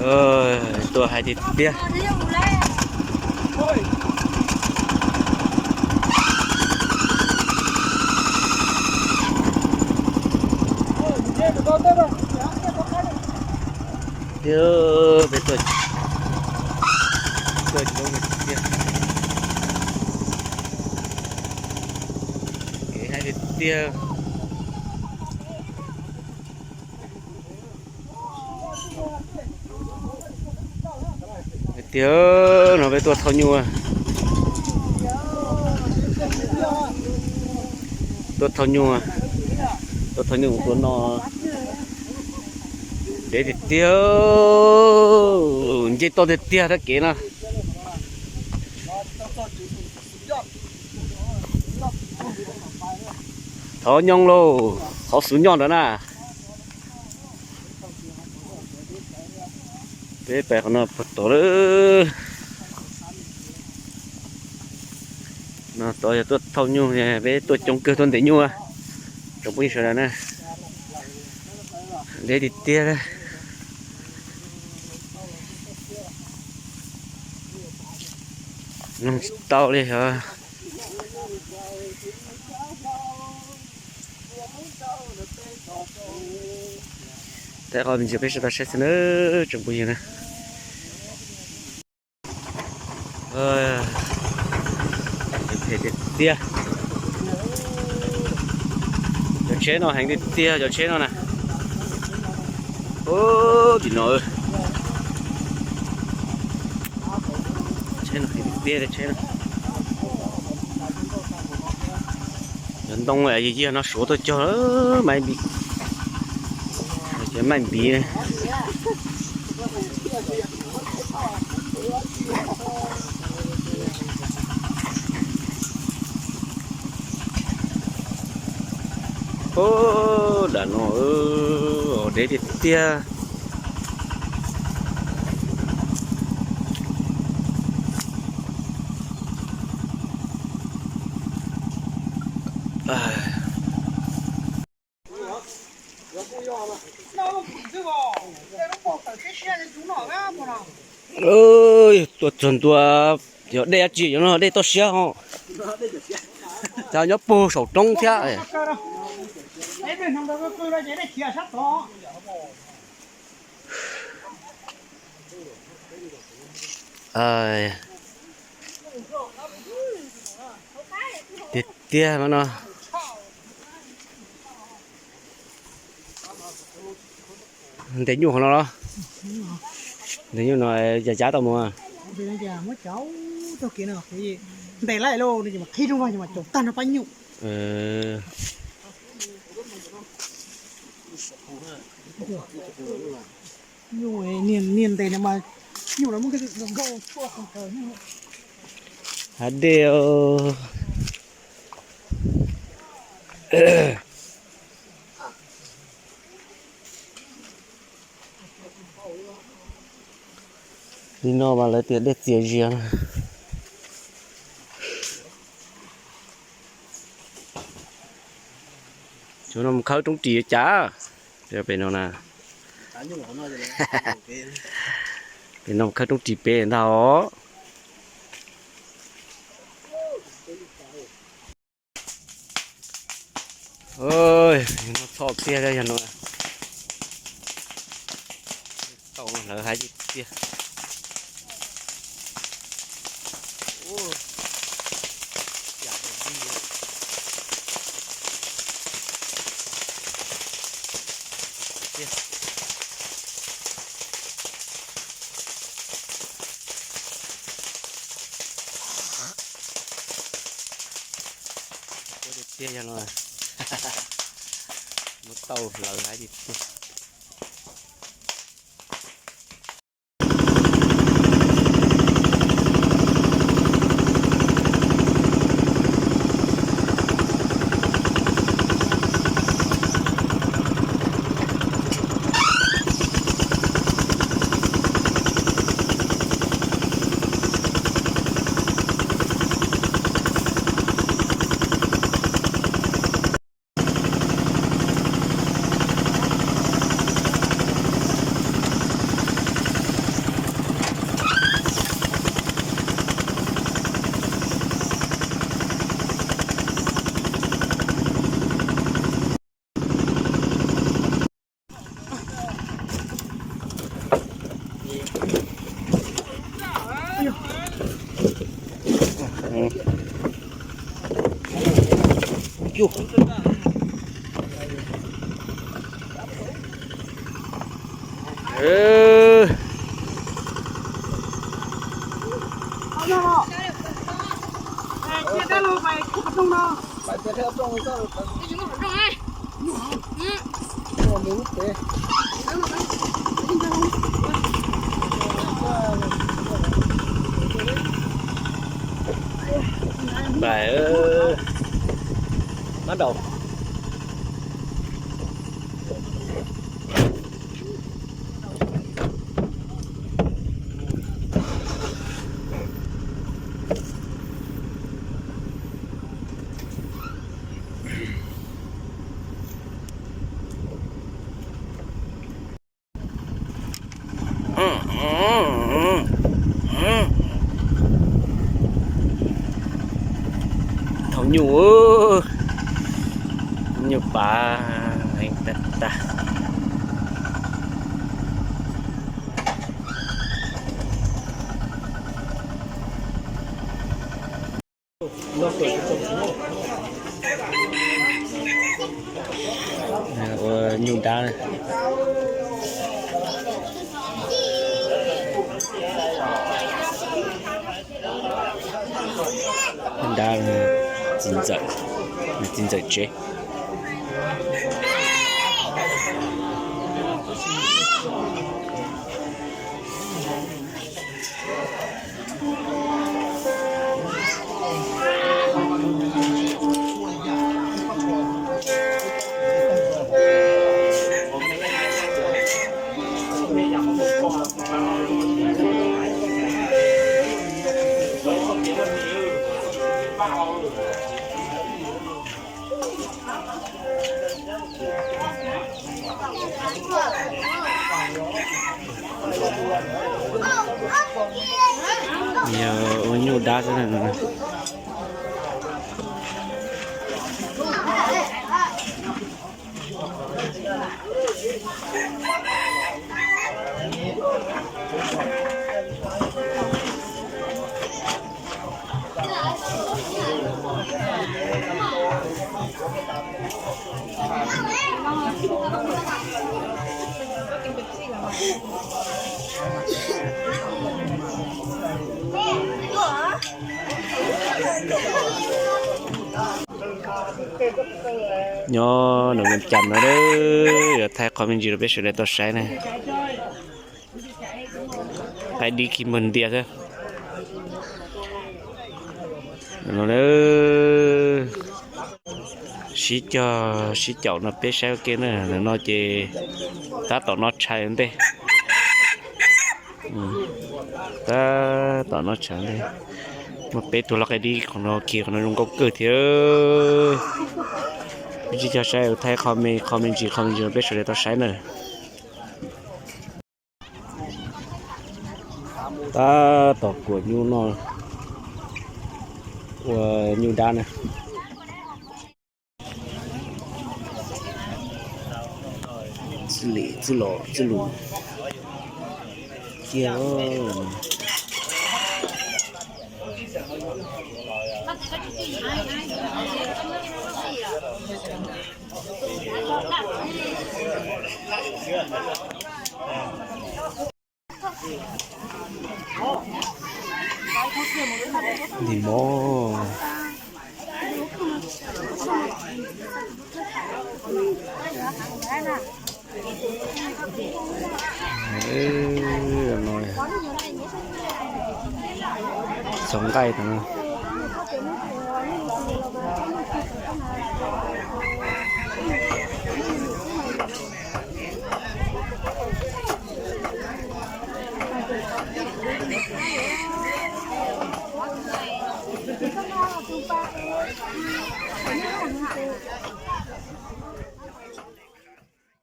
Tuaj hais tiag tiag. Tiag, peb tuaj, tuaj coob tiag. Kev hais tiag tiag. Tiag, no peb tuaj thauj nyuj. Tuaj thauj nyuj, tuaj thauj nyuj tua no. Deb tiag tiag, nce toj tiag tiag rab kev no. Thov nyooj lauj, qhov xuv nyoj ntawd na. Peb pais qhov no puag tod lawm. No tod yog tuaj thauj nyuj, peb tuaj coob kawg tuaj ntes nyuj. Tsoom phooj ywg sawv daws na, deb tiag tiag. Mloog tsis tau li os. Thaij qhov me ntsis peb sawv daws saib xwb na, tsoom phooj ywg na. Phem tiag tiag. Cov tsheb no heev tiag tiag, cov tsheb no na. Ub, tim no, tsheb no heev tiag tiag, tsheb no. Cov ntoo yig yig no suav tuaj cog, maib npiv, cov maib npiv. Ub, dam no deb tiag tiag. Tuaj txog ntua, yog dej dab tsi, yog no dej toj siab ho, cas nyob puag saum roob thiab. Tiag tiag no. Ntes nyuj qhov no los? Ntes nyuj no, cav cav tau mus? Ntes lawm lauj, mas caum tag no pab nyuj. Nyuj, niag ntes no mas nyuj no muab nkauj tshuaj qhov kawg. Hav dej. Li no mas lawv tias dej txias zias na. Cov no mus khawb roob ris cas? Pem no na. Pem no mus khawb roob ris pem ntag os. Noj txhoj tiag yog no. Tau lawv hais tiag tiag. Tiag yog no, muab tau lawv hais tiag tiag. Npais, mab daus. Thaum nyuj, nyuj pav heev tag tag. Ua nyuj dab, dab txiv ntxawm, txiv ntxawm tsev. Yog ua nyuj dab xwb na. Nyob nram Vias Cas no, yuav thaij qhov me ntsis rau peb sawv daws tau saib na. Qaib dib khi muag ntias xwb. Sib cog sib caum no peb saib ua ke na, ntawm no ces tab tom noj tshais ua ntej. Tab tom noj tshais ua ntej. Muaj peb tug lau qaib dib qhov no khi qhov no zoo nkauj kawg thiab. Peb sib cog saib thaij qhov me, qhov me ntsis, qhov me ntsis no peb sawv daws tau saib na. Tab tom kuam nyuj no, ua nyuj dab na. Txwj lim txwj los txwj lus kiag. Nim mov. Txhoov nqaij tag.